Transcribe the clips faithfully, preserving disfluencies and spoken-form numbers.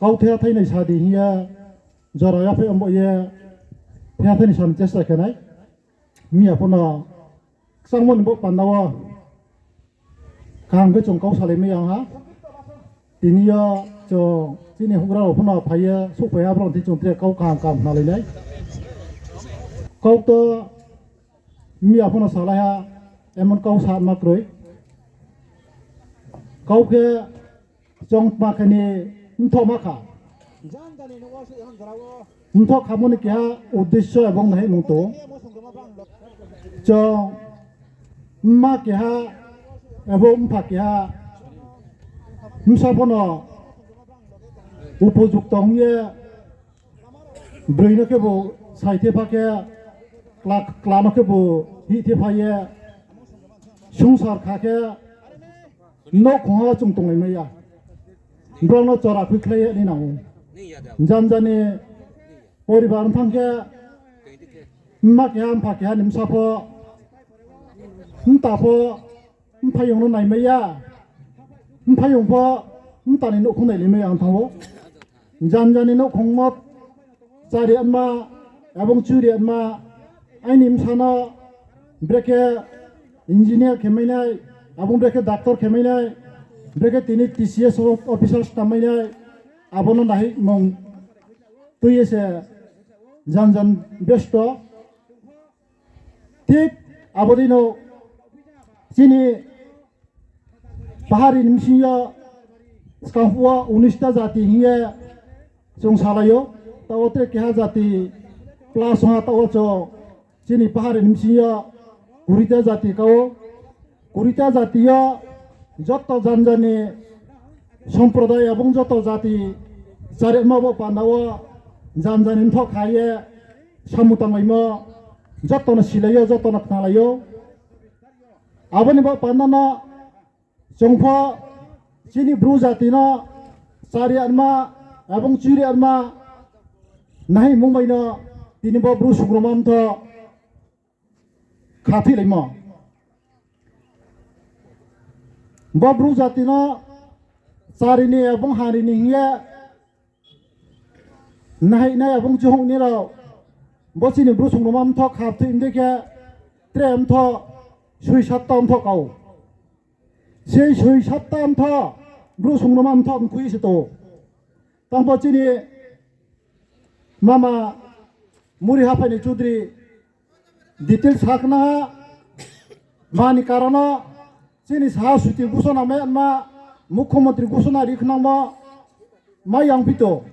kau thaiha thainai sa di hing ye, jora yaphaih ongbo ye, thaiha thainai sa ni chesta khe nai. Miya pho no kchangmo ni bo panda wo kaham khe chung kau salai mai ya ong ha. Tini yo chung chini houhgra rao pho no phai ye souhphai ha, brao ni thing chung tre kau kaham kaham khnalai nai. Kau to miya pho no salai ha, emon kau sa ma kroi. Kau khe chung tma khe ni mthoh ma kha. Mthoh khamo ni keha uddesyo ebong naihmung tong ou. Chung mma keha ebong mpha keha bsa pho no upojukto ong ye, broi no khebu saithepha khe, kla, kla no khebu hihthepha ye, songsar kha khe, nouhkhong wo chung tonglai mai ya. Brao no chora khuikhlai ye ni nang ou. Janja ni poribar ong thanng khe, mma keha mpha keha ni bsa pho, mta pho, mphaiyong no naimai ya, mphaiyong pho mta ni nouhkhong nailai mai ya ong thanng ou. Janja ni nouhkhongmo chari anma ebong churi anma, aini bsa no brekhe engineer khe mai nai, ebong brekhe doctor khe mai nai, brekhe tini T C S officer stam mai nai, abo no naihmung tui ye se janja besto. Thik abo dei no chini pahari ni bsing yo skang phuh wo unis ta jati hing ye chung salai ou. Taoh wo tre keha jati plus ong ha, taoh wo chung chini pahari ni bsing yo kuri ta jati ka ou. Kuri ta jati yo joto janja ni somproday ebong joto jati chari anma bo panda wo janja ni mthoh kha ye samung tanglaimo, joto no silai ou, joto no khnalai ou. Abo ni bo panda no chung pho chini Bru jati no chari anma ebong churi anma naihmung bai no tini bo Bru songrongma mthoh khathoihlaimo. Bo Bru jati no chari ni ebong hari ni hing ye nahinai ebong chuhouh ni rao, bo chini Bru songrongma mthoh khathoi mdei khe tre mthoh soi satta mthoh ka ou. Sei soi satta mthoh Bru songrongma mthoh mkhui se tong ou. Tang bo chini mama Muri Haphai ni Chudri detail sa khna ha, mani karon no chini saha suti gusona mai ma, mukhyamantri gusona ri khnangmo mai yang phi tong.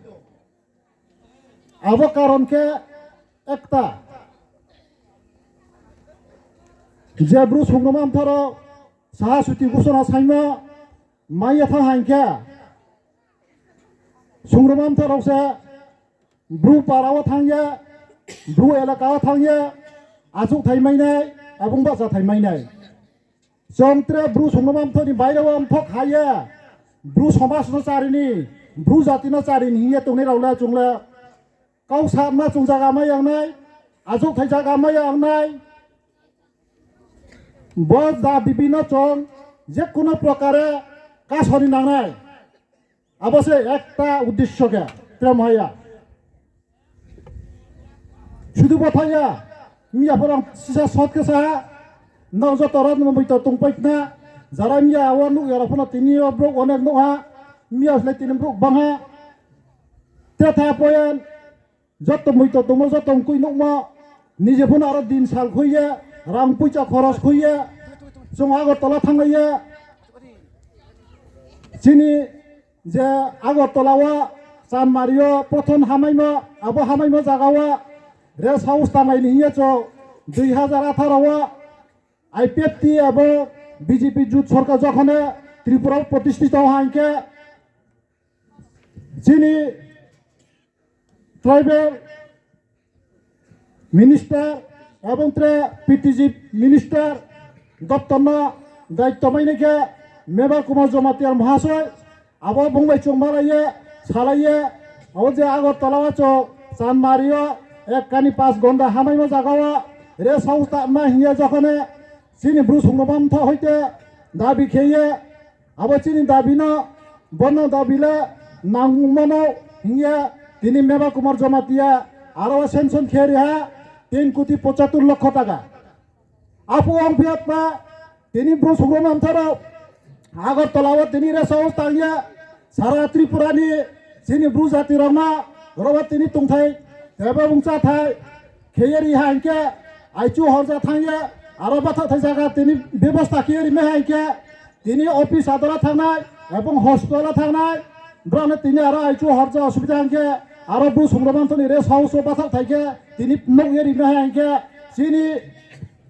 Abo karon khe ekta, je Bru songrongma mthoh rao saha suti gusona saingmo mai ya thanng haing khe, songrongma mthoh rao se Bru para wo thanng ye, Bru elaka wo thanng ye, achouhthai mai nai, ebong bahchathai mai nai. Chung tre Bru songrongma mthoh ni baire wo mthoh kha ye, Bru somaj no chari ni, Bru jati no chari ni hing ye tongnai rao le chung le kau sama chung zaga mai yang nai, achouhthai zaga mai yang nai. Bo dabi bi no chung je kuno prokare kasoni nang nai. Abo se ekta uddesyo khe, tre mo hai ya. Sudu bo thai ya, miya pho rang sisa sot khe sa ha, nrao joto rao no moito tongpai khna, jara miya wo nuh ya rao pho no tini yo brouh onek nuh ha, miya slái tini brouh bang ha, tetha poyan, joto moito tongmo, joto mkoih nuhmo, nije pho no aro din sal khui ye, rang poicha khoros khui ye, chung Agartala thannglai ye, chini je Agartala wo Chanmari yo prothom hamaimo, abo hamaimo zaga wo rest house tanglai ni hing ye chung dui hazar atharo wo I P F T abo B J P jut sorkar jokhon e Tripura wo protistito haing khe, chini tribal minister ebong tre P T G minister doptor no daityo mai nai khe Mebar Kumar Jamatia Mahasoi, abo bung bai chung malai ye, salai ye, abo je Agartala wo chung Chanmari yo ek kani pas gonda hamaimo zaga wo rest house ta ma hing ye jokhon e chini Bru songrongma mthoh hoite dabi khe ye, abo chini dabi no, bono dabi le nangmo no hing ye tini Mewa Kumar Jamatia aro sanction khe ri ha tin koti pochatur lokho taka. Aphuh ong phi ya tma, tini Bru Songrongma Mthoh rao Agartala wo tini rest house tang ye, sara Tripura ni chini Bru jati rao no, oro wo tini tongthai, tebo bung cháthai khe ye ri ha hing khe, aichu horja thanng ye, aro bathaohthai zaga tini bebosta khe ye ri mai ha hing khe, tini office adara thanng nai, ebong hospital wo thanng nai, brao no tini aro aichu horja osubida hing khe, aro Bru Songrongma Mthoh ni rest house wo bathaohthai khe tini nouh ye ri mai ha hing khe, chini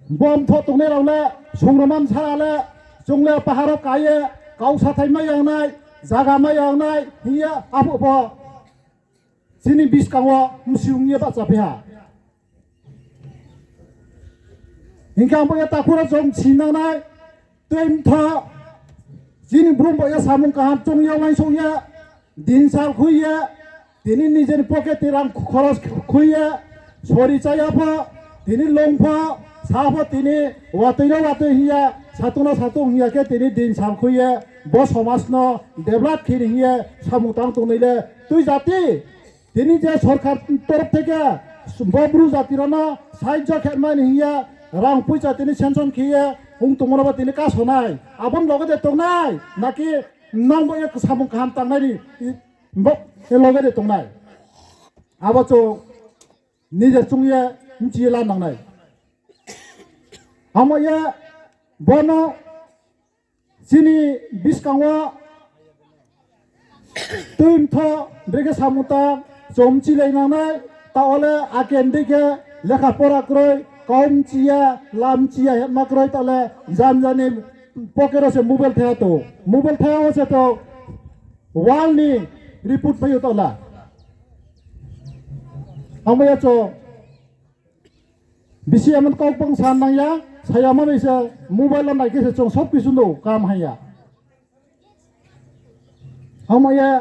bo Mthoh tongnai rao le, Songrongma Mthoh le, chung le pahar wo ka ye, kau sathai mai ya nai, zaga mai ya nai hing ye, aphuh pho chini buskang wo msi ong ye bahchaphi ha. Hing khe ang bo ye takhu rao chung sinang nai, tui Mthoh, chini Bru bo ye samung kaham choung ye, uaingsouh ye, din sal khui ye, tini nijeni pocket ni rang khoros khui ye, sori chá ya pho, tini lung pho, sa pho tini watoi no watoi hing ya, satung no satung hing ya khe tini din sal khui ye, bo somaj no develop khe ni hing ye samung tang tongnai le tui jati. Tini je sorkar torof theke bo Bru jati rao no sahajyo khe mani hing ye, rang poicha tini sanction khe ye ong tongmo no bo tini kasonai. Abo ni loge de tongnai, naki nang bo ye samung kaham tangnai ni, bo ye loge de tongnai. Abo chung nije chung ye mchi ye la nangnai. Amo ye bono chini buskang wo tui Mthoh brekhe samung tang, chung mchilai nangnai, taoh le aken dei khe lekha pora kroi, kau mchi ya, lam mchi ya, hepma kroi, taoh le jan jan ni pocket wo se mobile thai ha to, mobile thai wo se to, world ni report phai ou taoh la. Amo ye chung bisi emon kau bang sa nang ya, sa ya ma bai se mobile wo nai khe se chung sob kisu no kam hai ya. Amo ye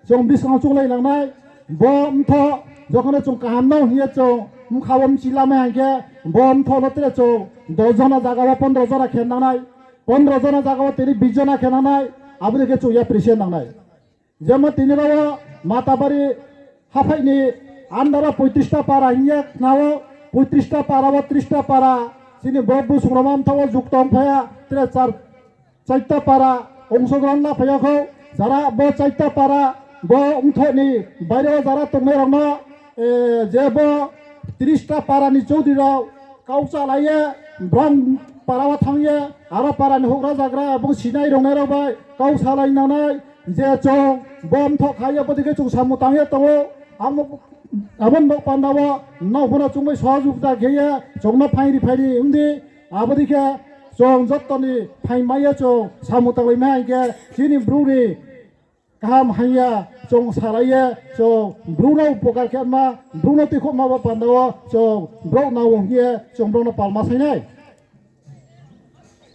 chung buskang wo chounglai nangnai, bo Mthoh, jokhon no chung kaham no hing ye chung bkha wo mchi lamai hing khe, bo Mthoh no tre chung dos jona zaga wo pondro jona khe nangnai, pondro jona zaga wo tini bis jona khe nangnai, abo dei khe chung ya pressure nangnai. Jemon tini rao wo Matabari haphai ni under wo poitrish ta para hing ye khna ou, poitrish ta para wo trish ta para, chini Bru Songrongma Mthoh wo juk tong phai ya, tre char, char ta para ongsogrohon la phai ya khou, jara bo char ta para, bo Mthoh ni baire wo jara tongnai rao no, je bo trish ta para ni choudri rao kau chálai ye, brang para wo thanng ye, aro para ni houhgra zagra ebong sinai rungnai rao bai kau salai nangnai, je chung bo Mthoh kha ye abo dei khe chung samung tang ye tong ou, abo, abo ni baoh panda wo nrao pho no chung bai sohojogita khe ye chung no phaing ri phai ri ong di, abo dei khe chung joto ni phaing mai ye chung samung tanglai mai hing khe chini Bru ni kaham hamya chung salai ye, chung Bru no upokar khe ma, Bru no tuikhouhma bo panda wo chung brouh nang ou hing ye chung brouh no palma sai nai.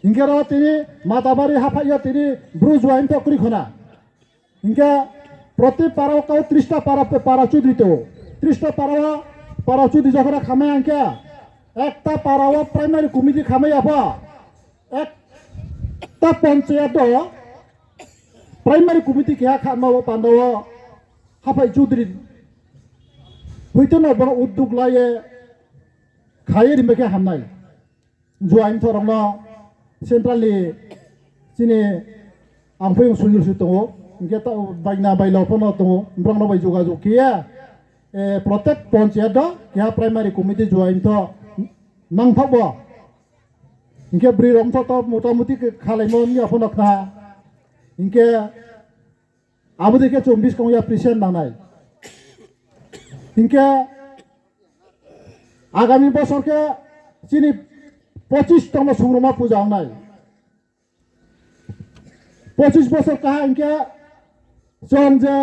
Hing khe ro tini Matabari haphai yo tini Bru Juaing Mthoh kroi khona. Hing khe proti para wo kau trish ta para, para chudri tong ou. Trish ta para wo para chudri jokhon khamai hing khe, ekta para wo primary committee khamai ya pho, ekta panchayat wo primary committee keha khama wo panda wo haphai chudri hoito no bono uddog la ye kha ye rimai khe ham nai. Juaing Mthoh rao no central ni chini ang phoiyong Sunil se tong ou, hing khe ta baina baila pho no tong ou, brao no bai jogajog khe ye, protek panchayat wo keha primary committee Juaing Mthoh nangthaoh bo. Hing khe broi rao Mthoh to motamuti khe khalaimo ya pho no khna. Hing khe abo dei khe chung buskang ya present nangnai. Hing khe agami bosor khe chini pochis tongmo Songrongma puja ong nai. Pochis bosor kaha hing khe chung je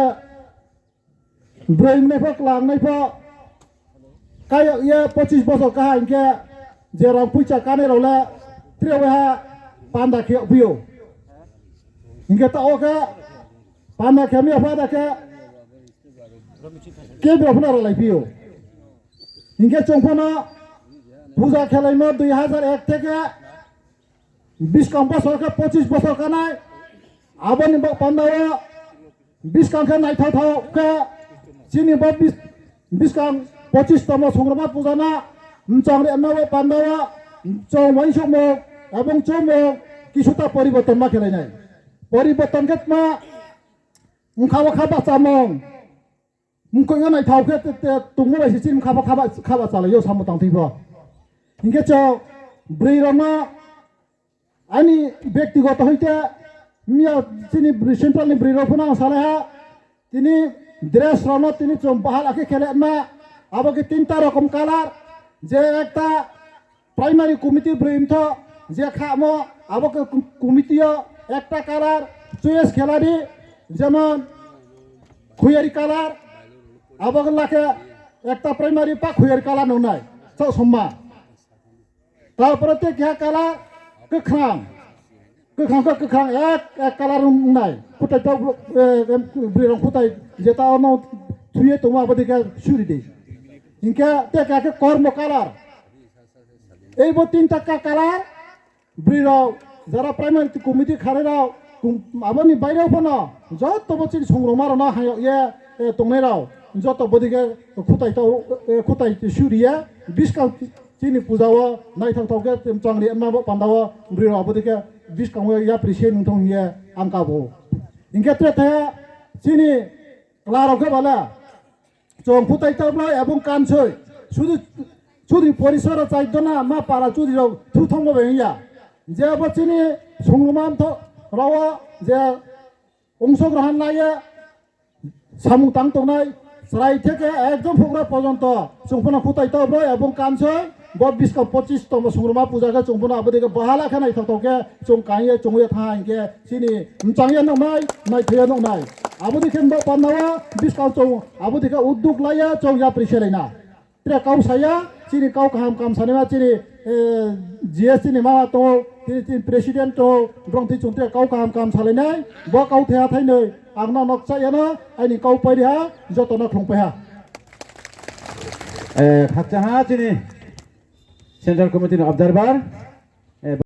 broi ong nai pho, kla ong nai pho, kayag ye pochis bosor kaha hing khe je rang poicha kanai rao le tre waiha panda khe yagphi ou. Hing khe taoh wo khe panda khe mi ya pho ada khe kebrao pho no ralaiphi ou. Hing khe chung pho no puja khelaimo dui hazar ek theke buskang bosor khe pochis bosor kanai. Abo ni baoh panda wo Buskang khe naithaothao khe chini bo bis-, buskang pochis tomo Songrongma puja no mchang ri ma wo panda wo chung uaingsouhmo ebong choungmo kisuta poriborton ma khelai nai. Poriborton khe tma, bkha wo kha bahchamung, mkoih yo naithao khe te, te tongmo bai se chini bkha pho kha bah-, kha bahchalai yo samung tang thing pho. Hing khe chung broi rao no aini bektigoto hoite miya chini broi central ni broi rao pho no ang salai ha. Tini dress rao no tini chung bahal akhe khelai ma, abo khe tinta rokom colour, je ekta primary committee broi mtho, je khamo, abo khe committee yo ekta colour choice khelai di, jemon khuiyari colour, abo khe la khe ekta primary pa khuiyari colour nungnai, chaoh somma. Tarpore te keha colour kwkhrang. Kwkhrang khe kwkhrang ek, ek colour wngnai. Khutai tau, eh, em, broi rao khutai jeta ono thoi ye tongmo abo dei khe suri di. Hing khe te keha khe kormo colour. Ei bo tinta ka colour, broi rao, jara primary committee khanai rao, abo ni baire pho no, joto bo chini Songrongma rao no hang yag ye, eh, tongnai rao, joto bo dei khe khutai tau, eh, khutai suri ye, buskang chini puja wo naithaothao khe mchang ri ma bo panda wo broi rao abo dei khe buskang wo yapri se nung thong hing ye ang kabo. Hing khe tre the chini kla rao khe bale, chung khutai tau blai ebong kansoi, sudu chudri porisor rao chai dona ma para chudri rao thu thongmo bai ya. Je abo chini Songrongma mtho rao wo je ongsograhan lai ye samung tang tongnai, chrai theke ekdom phugra porjonto chung pho no khutai tau blai ebong kansoi, bo buskang pochis tomo Songrongma puja khe chung pho no abo dei khe bahala khe naithaothao khe chung kang ye chung ye thanng hing khe chini mchang ye nuhnai, naithao ye nuhnai. Abo dei khe bo panda wo buskang chung abo dei khe uddog lai ye chung yapri selai na. Tre kau sa ya, chini kau kaham kaham sanaima chini, eh, G S T ni mama tong ou, chini, chini president tong ou, brao thing chung tre kau kaham kaham salai nai, bo kau thaiha thainoi, ang no nokcha ya no, aini kau pai ri ha, joto no khlungpai ha. Eh, khakchang ha chini Central Committee ni observer.